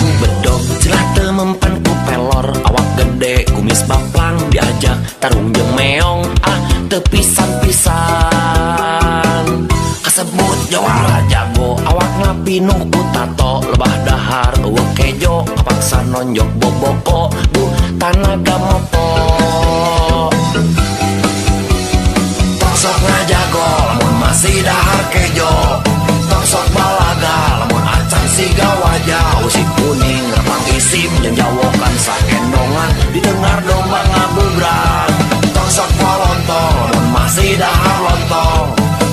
ku bedog, celah teu mempan ku pelor. Awak gede, kumis baplang, diajak tarung jeung meong. Ah, teu pisan-pisan. Kasebut jawara jago, awakna pinuh ku tato. Lebah dahar, euweuh kejo, kapaksa nonjok boboko. Duh, tanaga mopo. Tong sok ngajago lamun masih dahar kejo. Tong sok balaga lamun acan siga wajah. Usik kuning repang isim jeung jawokan saendongan didengar domba ngabubrak. Tong sok polontong lamun masih dahar lontong.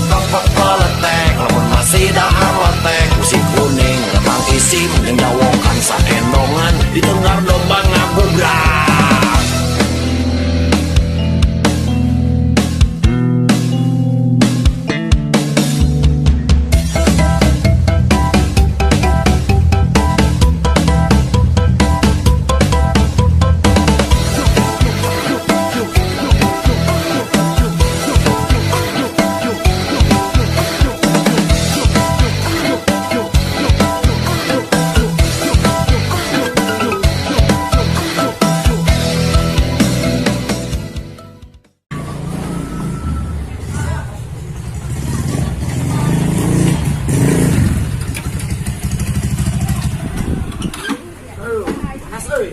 Tong pepeletek lamun masih dahar lotek. Usik kuning repang isim jeung jawokan saendongan didengar domba ngabubrak. Panas euy.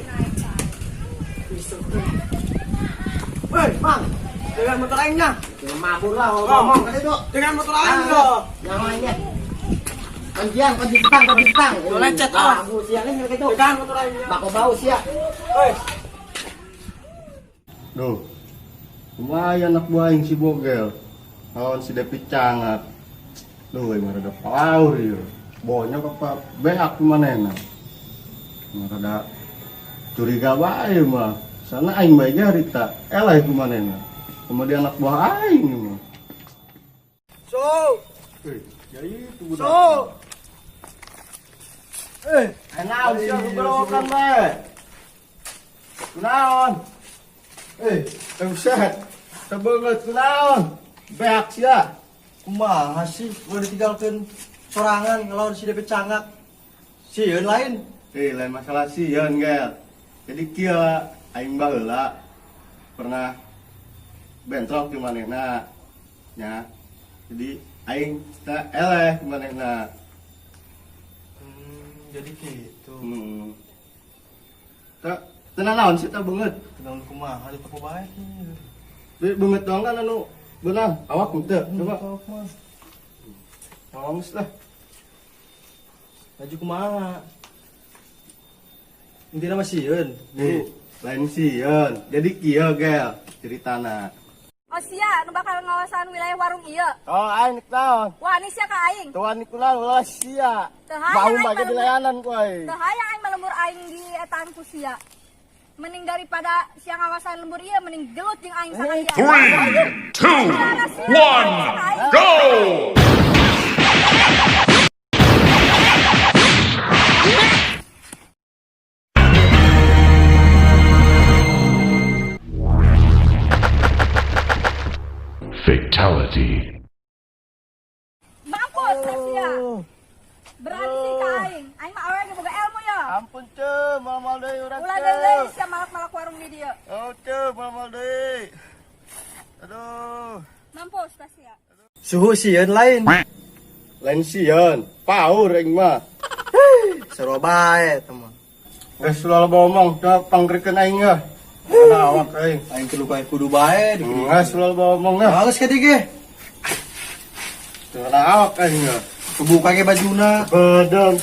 Woi, Mang. Dengan motor aingnya. Mabur lah ngomong kali itu. Dengan motor aing loh. Namanya. Panjiang, panjitang, panjitang. Lu lecet, ah. Aku siang ini itu. Dengan motor aingnya. Bako bau sia. Woi. Duh, lumayan anak buah aing si Bogel. Lawan si Depi Cangat. Duh, emang rada power ya. Bonyok apa beak manehna. Emang rada curiga bae mah. Sana aing bae harita, eleh ku manehna. Kemudian anak buah aing mah. So, Ya itu budak. so. Eh, Naon sia gerokan bae. Kunaon? Buset. Tebeungeut kunaon? Beak sia. Kumaha sih gua ditinggalkeun sorangan ngelawan si DP Cangak. Sieun lain. Lain masalah sieun, Gel. Jadi kieu aing baheula pernah bentrok di manehna. Nya. Jadi aing teh eleh di manehna. Jadi gitu. Teh tenang naon sih teh beungeut? Tenang kumaha di toko bae. Beungeut doang kan anu beunang awak henteu. Coba. Awak mah. Ngomong lah. Laju kumaha? Intina mah sieun. Nih, lain sieun. Jadi kieu Gel ceritana. Oh sia, nu bakal ngawasan wilayah warung ieu. Oh, aing naon? Wani sia ka aing. Tuan kunaon ulah sia. Teu hayang Bau aing bae malembur. dilayanan ku aing. Teu hayang aing malembur aing di etaan ku sia. Mending daripada sia ngawasan lembur ieu mending gelut jeung aing sakalian. 3, 2, 1, go! Fatality. Mampus ka sia. Berani sih ka aing. Aing mah awewe ge boga ilmu ya. Ampun ceu, mal-mal deui urang. Ulah deui sia malak-malak warung di dieu. Oh, ceu, mal-mal deui. Aduh. Mampus ka sia. Suhu sieun lain. Lain sieun, paur aing mah. Seru bae teman. Geus ulah loba omong, teu panggrikeun aing ge. Mana awak aing. Aing kudu kae kudu bae. Geus ulah loba omong ge. Halus ka ge. Teu awak aing ge. Kebuka ge bajuna. Bedeng.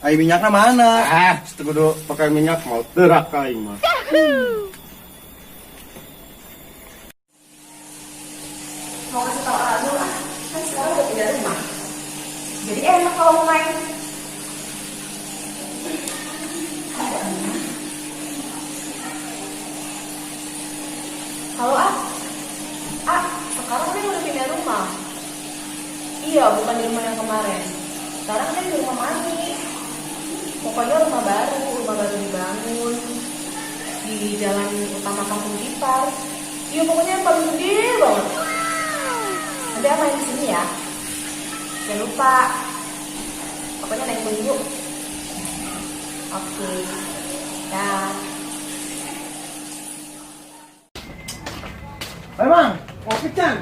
Ai minyakna mana? Ah, teu kudu pakai minyak mau terak aing mah. Mau kasih tau Aa dulu ah, kan sekarang udah pindah rumah. Jadi enak kalau mau main. Halo Ah, Ah, sekarang kan udah pindah rumah. Iya, bukan di rumah yang kemarin. Sekarang kan di rumah Mami. Pokoknya rumah baru dibangun di jalan utama Kampung Cipar. Iya, pokoknya yang paling gede banget. Nanti aku main di sini ya. Jangan lupa. Pokoknya Neng tunggu. Oke. Dah. Memang, ngopi can.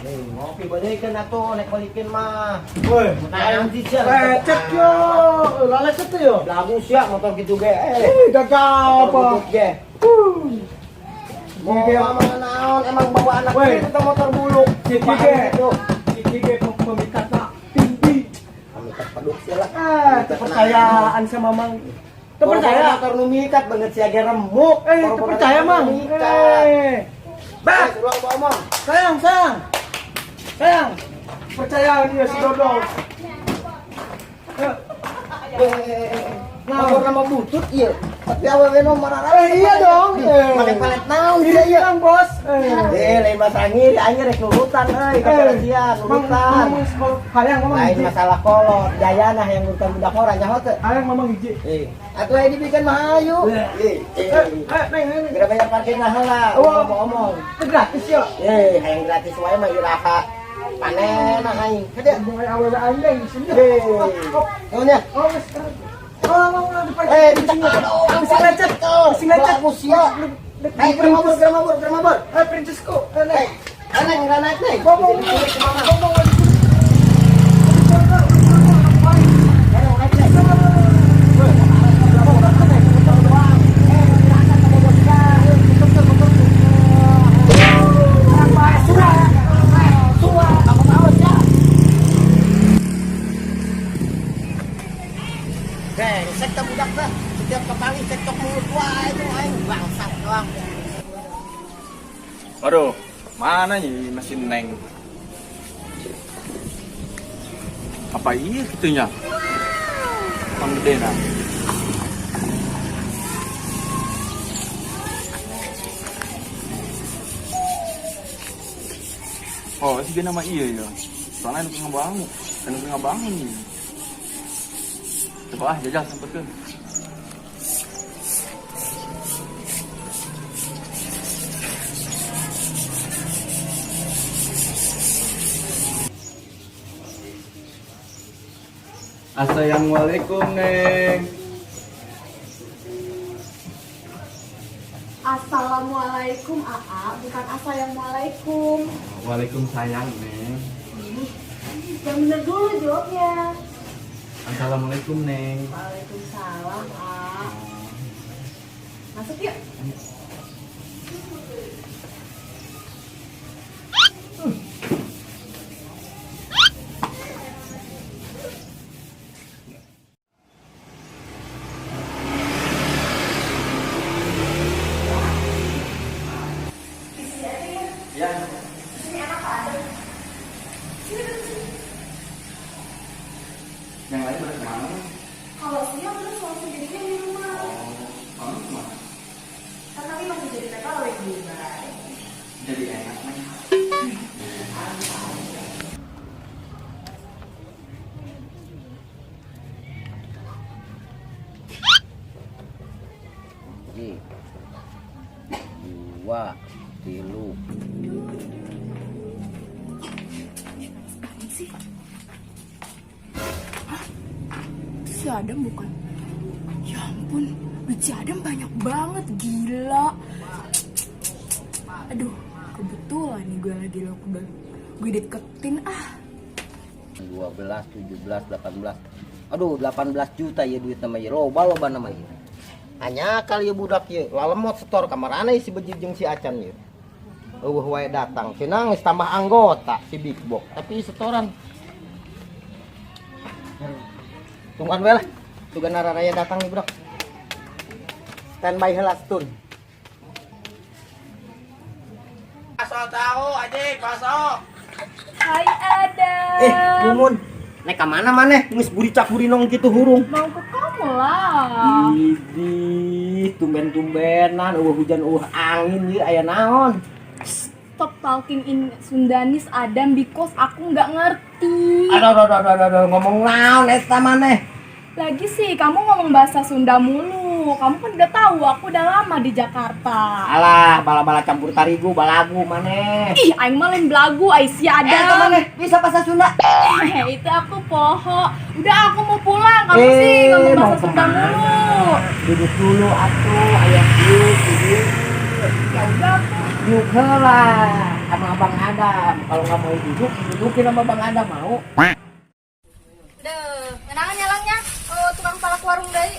Eh, ngopi balikin atuh, nek balikin mah. Woi, Ayam jijal. lecet yo, lah lecet tuh yo. Lagu sia motor gitu ge. Eh, Eh, gagal motor apa? butut ge. Mau mama naon emang bawa anak Woi. kita motor buluk. Ciki Paham ge. gitu. Ciki ge pemikat nak tinggi. Pemikat paduk sia lah. Ah, kepercayaan sama Mang. Terpercaya. Motor nu mikat banget sia ge remuk. Eh, terpercaya Mang. Eh. Bah, ulang ngomong. Sayang, sayang. Sayang. Percaya dia si Dodol. Nah, motor nama butut ieu. Tapi awewe nu marah. Eh, iya dong. Eh. Make pelet naon Ini sia ieu. bilang, Bos. Eh. Eh, lain bahasa ngiri aing rek nurutan euy ka Eh. sia nurutan. Mang, sekolah hayang mamang Lain hiji. masalah kolot, jayana yang nurutan budak ora nyaho teu. Hayang mamang hiji. Eh, atuh aya dibikin mah ayu. Eh, eh. Eh, eh, neng, neng. Geura bayar parkir nah heula, Oh. ngomong-ngomong. Itu gratis ya. Eh, hayang gratis wae mah iraha. Panen aing. Hade. Mulai awewe aing deh di sini. Eh. Oh, Naon nya? oh, geus. Oh, mau mau di Eh, dicekal. Bisa lecet. Bisa lecet. Aku sia. Eh, geura mabur, geura mabur, geura mabur. Eh, princessku. Eh, neng. Eh, neng, nggak naik, neng. Ngomong, Bisa diculik ke mama. ngomong. Brengsek teh budak teh. Setiap kepanggih cekcok mulut wae itu aing bangsat doang. Waduh, mana nih mesin neng? Apa iya gitunya? Pang gede nah. Oh, sih nama iya ya. Soalnya anu ngebangun, anu ngebangun nih. Coba ah jajal sempetkeun. Assalamualaikum, Neng. Assalamualaikum, Aa, bukan assalamualaikum. Waalaikumsalam, Neng. Yang bener dulu jawabnya. Assalamualaikum, Neng. Waalaikumsalam, Aa. Masuk yuk. Di sini aja ya. Ya. Di sini enak Pak Adam. Sini duduk sini. Yang lain pada kemana? Kalau siang terus langsung jadinya di rumah. Oh, kamu kemana? Kan kami masih jadi TKW di Dubai. Jadi enak, Neng. Hiji. Dua, tilu. Apaan sih? Hah? Itu si Adam bukan? Ya ampun, duit si Adam banyak banget, gila. Aduh, kebetulan nih gue lagi lockdown. Gue deketin ah. 12, 17, 18. Aduh, 18 juta ya duit nama ya. Loba loba nama ya. Hanya kali ya budak ya. Lalemot setor kamarana si bejit jeung si Acan ya. Eueuh wae datang. Cenah geus tambah anggota si Big Box, tapi setoran. Tungguan we lah. Sugan raya datang nih budak. Standby heula stun. Bakso tahu, adik, bakso. Hai Adam. Eh, Mumun. Nek ka mana maneh? Geus buricak burinong kitu hurung. Mau ke kamu lah. Idih, tumben-tumbenan eueuh hujan eueuh angin ieu aya naon? Stop talking in Sundanese Adam because aku nggak ngerti. Aduh, aduh, aduh, aduh, aduh, ngomong naon eta maneh? Lagi sih kamu ngomong bahasa Sunda mulu. kamu. Kamu kan udah tahu aku udah lama di Jakarta. Alah, bala-bala campur tarigu, balagu maneh. Ih, aing mah lain belagu, Aisyah ada. Eh, maneh bisa bahasa Sunda. Itu aku poho. Udah aku mau pulang, kamu sih ngomong mau bahasa Sunda kemana? mulu. Duduk dulu atuh, ayah diuk, duduk. Ya udah aku. Duduk heula sama Abang Adam. Kalau nggak mau duduk, dudukin sama Bang Adam mau. Duh, ngenangan nyalangnya. Oh, tukang palak warung deui.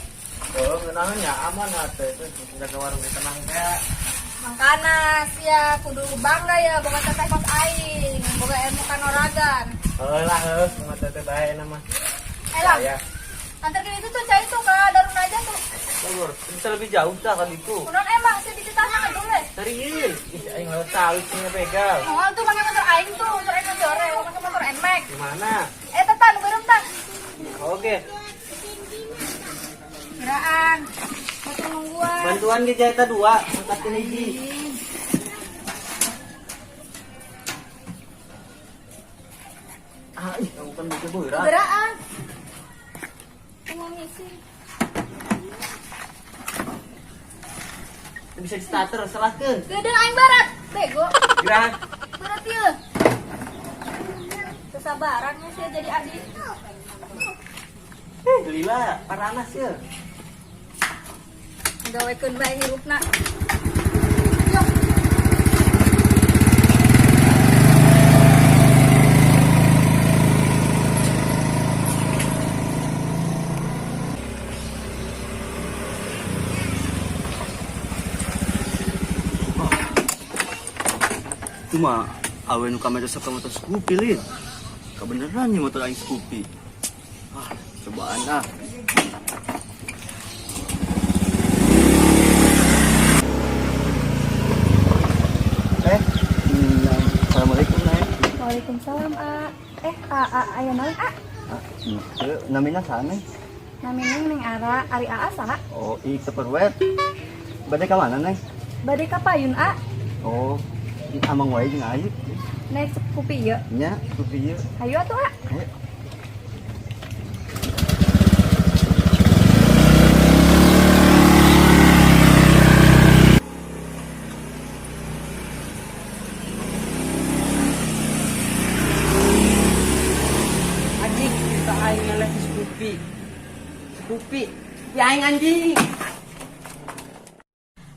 Oh, ngenangan ya aman hati itu jaga warung tenang kayak. Mangkana sia kudu bangga ya boga teteh kos aing, boga ilmu kanoragan. Heuh lah heuh, sama teteh bae nama. Eh lang, Ya. antarkan itu tuh cai tuh ke Darun aja tuh. Bogor, bisa lebih jauh dah kali itu. Kunaon emang sih dititahna kan dulu. Serius, ih aing lewat sawit punya begal. Moal tuh pakai motor aing tuh, motor aing ngejore, pakai motor NMAX. Gimana? Eh tetan, beureum tah. Oke, Geraan. Motor nungguan. bantuan ge jahita dua, angkatin hiji. Ah, ih, bukan buku berat. Geraan. Mau ngisi. Bisa di starter, salahkeun. Gede aing barat. Bego. Gerak. Berat ieu. Kesabarannya sih jadi adik. Eh, lila, paranas ya. Gawekeun bae hirupna. Yuk. Itu mah awe nu kamari resep ka motor Scoopy lin. Kebeneran nih motor aing Scoopy. Ah, cobaan ah. Eh, Assalamualaikum, Neng. Waalaikumsalam, A. Eh, A, A, aya naon, A? Ah, henteu, namina saha, Neng? Nami Neng Neng Ara, ari AA saha? Oh, ih Tupperware. Bade ka mana, Neng? Bade ka payun, A. Oh, ih, amang wae jeung ayu. Naik Scoopy ieu. Nya, Scoopy ieu. Hayu atuh, A. Ayo. Anjing, kita aing ngeleh di Scoopy. Scoopy, ya aing anjing.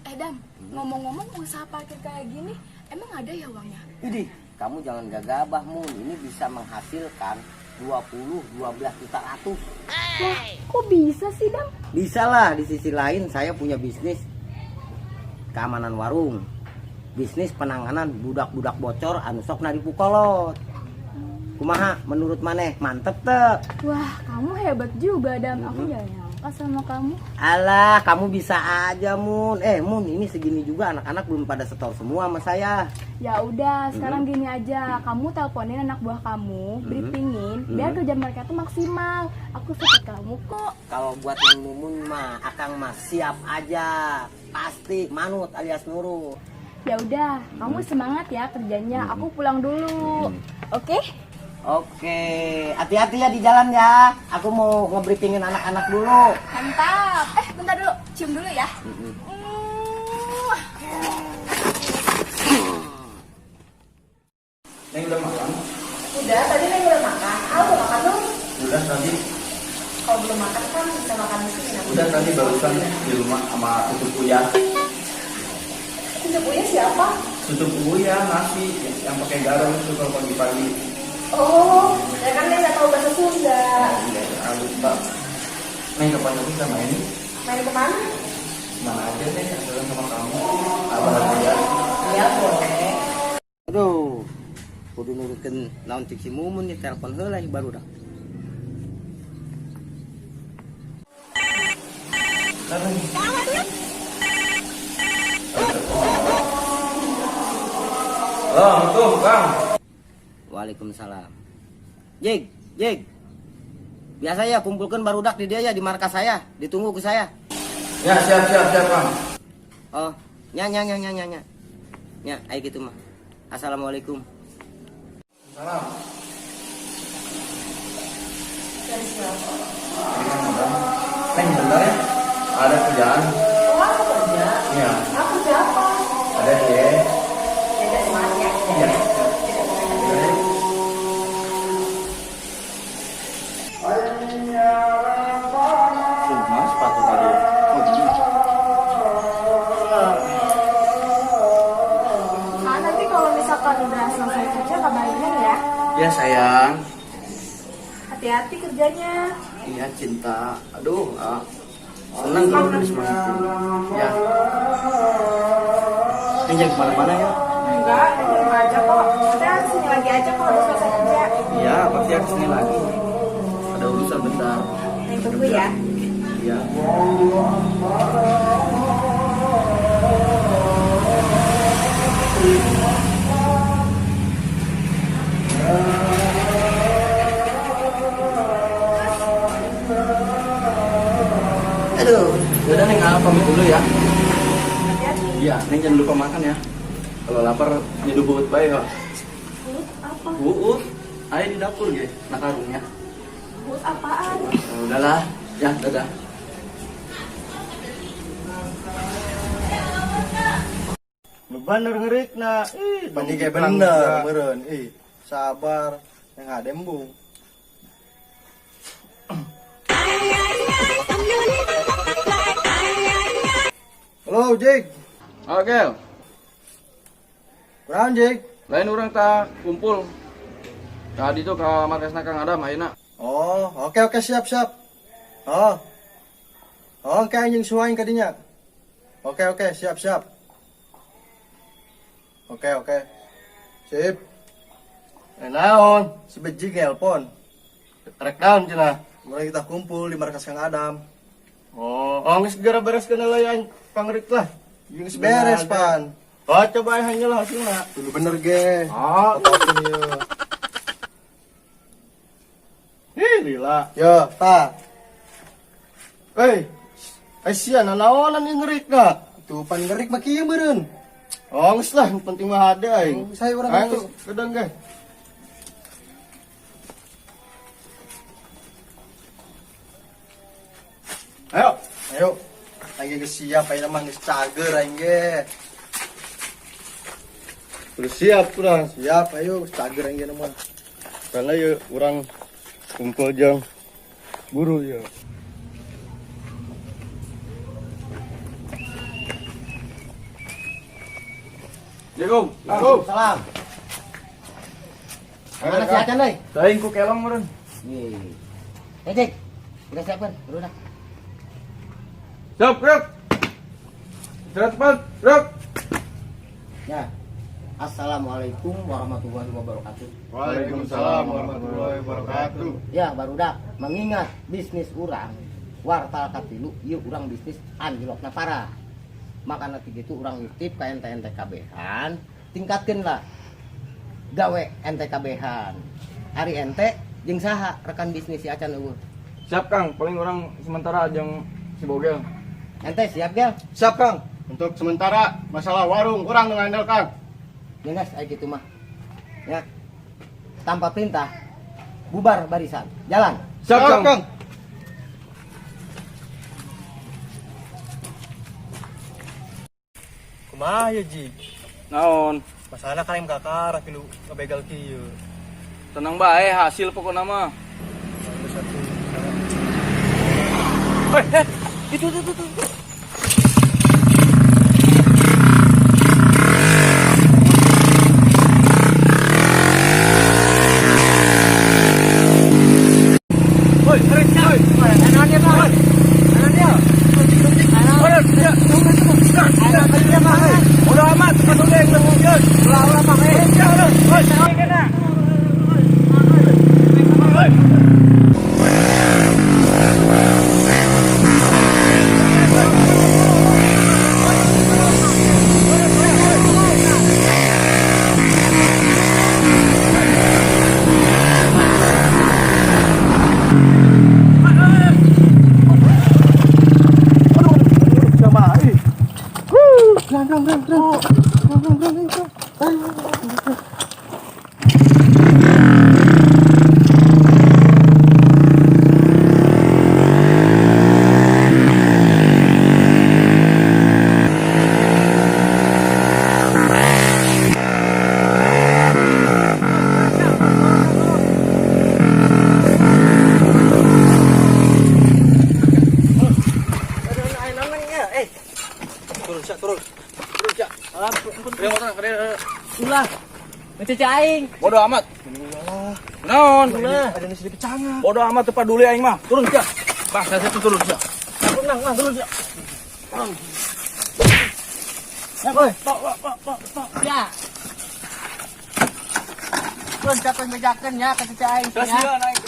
Eh, Dam, ngomong-ngomong usaha parkir kayak gini, emang ada ya uangnya? Idih, kamu jangan gagabah Mun. Ini bisa menghasilkan 20, 12 juta ratus. Wah, kok bisa sih, Dam? Bisa lah, di sisi lain saya punya bisnis keamanan warung. Bisnis penanganan budak-budak bocor anu sok naripu kolot. Kumaha menurut maneh? Mantep teu? Wah, kamu hebat juga, Dam. Aku gak nyangka sama kamu. Alah, kamu bisa aja Mun. Eh Mun, ini segini juga anak-anak belum pada setor semua sama saya. Ya udah, sekarang gini aja. Kamu teleponin anak buah kamu, briefingin, biar kerja mereka tuh maksimal. Aku support kamu kok. Kalau buat Neng Mumun mah, akang mah siap aja. Pasti manut alias nurut. Ya udah, kamu semangat ya kerjanya. Aku pulang dulu. Oke? Oke, hati-hati ya di jalan ya. Aku mau ngebriefingin anak-anak dulu. Mantap. Eh, bentar dulu. Cium dulu ya. Muah. Neng udah makan? Udah, tadi Neng udah makan. Ah, udah makan belum? Udah tadi. Kalau belum makan kan bisa makan di sini nanti. Udah tadi barusan di rumah sama cucu Uya. Cucu Uya siapa? Cucu Uya nasi yang pakai garam itu kalau pagi-pagi. Oh, ya kan Neng nggak tahu bahasa Sunda. Iya, ah, lupa. Neng kapan aku sama ini? Main kemana? Mana aja Neng, asalkan sama kamu. Abang aja. Iya boleh. Aduh, kudu nurutin naon cik si Mumun nih, telepon heula baru dah. Halo, Assalamualaikum, Kang. Waalaikumsalam. Jig, Jig. Biasa ya kumpulkan barudak di dia ya di markas saya, ditunggu ke saya. Ya, siap, siap, siap, Kang. Oh, nya nya nya nya nya nya. Nya, ayo gitu mah. Assalamualaikum. Salam. Neng, bentar ya. Ada kerjaan. kerjaan. Oh, aku kerja. Iya. Aku siapa? Ada sih. Ya udah semangat ya. Iya. Tuh, mana sepatu tadi? Oh, ini. Ah, nanti kalau misalkan udah selesai kerja kabarin ya. Ya sayang. Hati-hati kerjanya. Iya cinta. Aduh, ah. Senang kalau udah disemangatin. Ya. Ini jangan kemana-mana ya. Enggak, di rumah aja kok. Nanti aku sini lagi aja kalau udah selesai kerja. Iya, pasti aku kesini lagi. Ada urusan bentar. Neng tunggu ya. Iya. Aduh, yaudah Neng, ah, pamit dulu ya. Hati-hati. Iya, Neng jangan lupa makan ya. Kalau lapar, nyeduh buut bae kok. Buut apa? Buut, ayo di dapur ge, nak karungnya. Buut apaan? Ya udahlah, ya dadah. Nu bener ngerikna. Ih, Mending kayak bener, meureun. Ih, sabar. Yang ada embung. Halo, Jik. Oke, Kunaon, Jik? Lain orang tak kumpul. Tadi tuh ke markasna Kang Adam ayeuna. Oh, oke oke siap siap. Oh. Oke anjing suaing kadinya. Oke oke siap siap. Oke oke. Sip. Eh, naon? Si Bejik nelpon. Rek naon cenah? Mulai kita kumpul di markas Kang Adam. Oh, oh geus segera bereskeun heula ya pangrik lah. Geus beres, Pan. Oh, coba aing lah hasilna. Dulu bener ge. Oh, Ototin ieu. ih lila. Yo, ta. Eh, eh sia nanaonan ieu ngerikna. Tuh pan ngerik mah kieu meureun. Oh, geus lah, yang penting mah ada aing. Oh, saya urang Aing atuh. gedang ge. Ayo. Ayo. Aing geus siap aing mah geus cager aing ge. Udah siap urang. Siap, ayo geus cager aing ge mah. Karena yuk urang kumpul jeung guru yuk. Assalamualaikum. Salam. Mana si Acan, euy? Teuing ku kelong meureun. Nih. Eh, Jik. Udah siap kan? Udah. Siap, gerak. Istirahat cepat, gerak. Ya. Assalamualaikum warahmatullahi wabarakatuh. Waalaikumsalam warahmatullahi wabarakatuh. Ya, barudak mengingat bisnis urang wartal katilu ieu urang bisnis anjlokna parah. Makana ti kitu urang nitip ka ente-ente kabehan, tingkatkeun lah gawe ente kabehan. Ari ente jeung saha rekan bisnis si Acan eueuh? Siap, Kang. Paling orang sementara jeung si Bogel. Ente siap, Gel? Siap, Kang. Untuk sementara masalah warung kurang mengandalkan Kang. Ya guys, ayo gitu mah. Ya. Tanpa perintah, bubar barisan. Jalan. Siap, Kang. Kang. Kumaha ya, Ji? Naon? Masalah kalian kakak rapi lu ngebegal kieu. Tenang bae hasil pokokna mah. Satu. Eh, eh, itu. Woi, tarik, woi. Udah amat, masuk deh, ulah ulah pak. Eh, ya, udah. Woi, kena. Woi. ka dieu. Ulah. Cece aing. Bodoh amat. Naon? Ulah. Ada nasi dipecangak. Bodoh amat teu paduli aing mah. Turun sia. Bang, saya turun sia. Turun, nah, turun sia. Turun. Ya, boy. Pak, pak, pak, pak, pak. Ya. Turun capek bejakeun ya ka cece aing. Terus Ya. sia naik.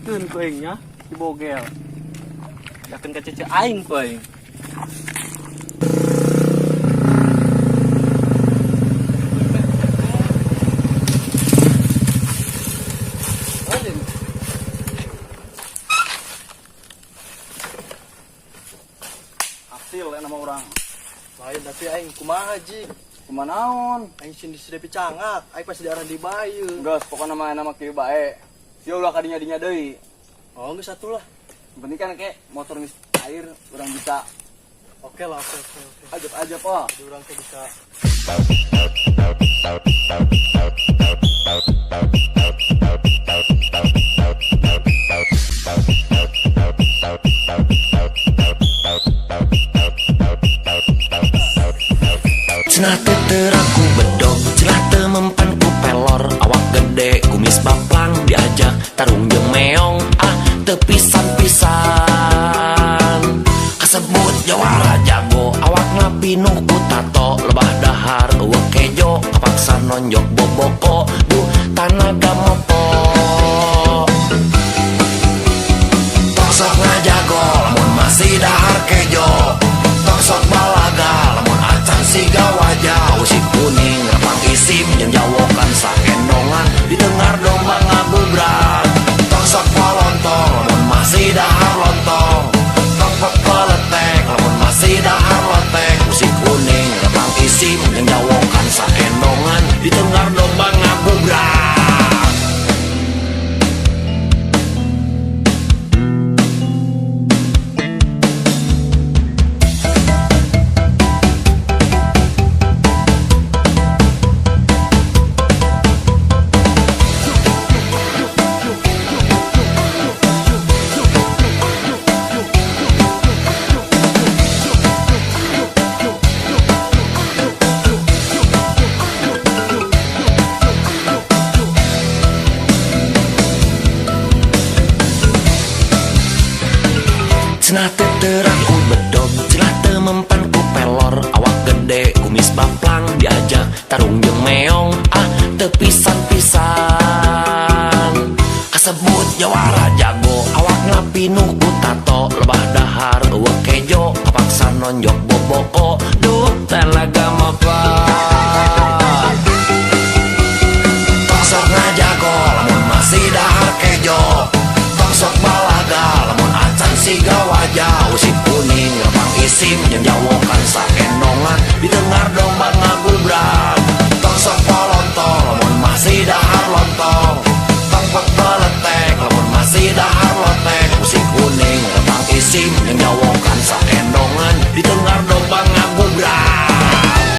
Keun ku aing nya di bogel. Yakin ka cece aing ku aing. Hasil ya nama orang. Lain tapi aing kumaha ji. Kumaha naon? Aing sini si Depi cangak, aing pasti diarah di bayu. Geus pokona mah nama kieu bae. Sia ulah kadinya-dinya deui. Oh, geus satu lah. Yang penting kan kayak motor geus air urang bisa Oke lah, oke oke oke. ajab-ajab ah. Jadi orang teh bisa. Cenah teu terang ku bedog, cenah teu mempan ku pelor, awak gede kumis baplang diajak tarung jeung meong, ah teu pisan-pisan. Kasebut jawara jago, awakna pinuh ku tato, lebah dahar eueuh kejo, kapaksa nonjok boboko, duh tanaga mopo. Tong sok ngajago lamun masih dahar kejo, tong sok balaga lamun acan siga wajah, usik kuning repang isim jeung jawokan saendongan didengar domba ngabubrak. Tong sok polontong lamun masih dahar lontong, tong pepeletek lamun masih dahar lotek, usik kuning repang isim jeung jawokan saendongan didengar domba ngabubrak. Cenah teu terang ku bedog, cenah teu mempan ku pelor, awak gede kumis baplang diajak tarung jeung meong, ah teu pisan-pisan. Kasebut jawara jago, awakna pinuh ku tato, lebah dahar eueuh kejo, kapaksa nonjok boboko, duh tanaga mopo. Tong sok ngajago lamun masih dahar kejo, tong sok balaga lamun acan siga wajah, usik kuning repang isim jeung jawokan saendongan didengar domba ngabubrak. Tong sok polontong lamun masih dahar lontong, tong pepeletek lamun masih dahar lotek, usik kuning repang isim jeung jawokan saendongan didengar domba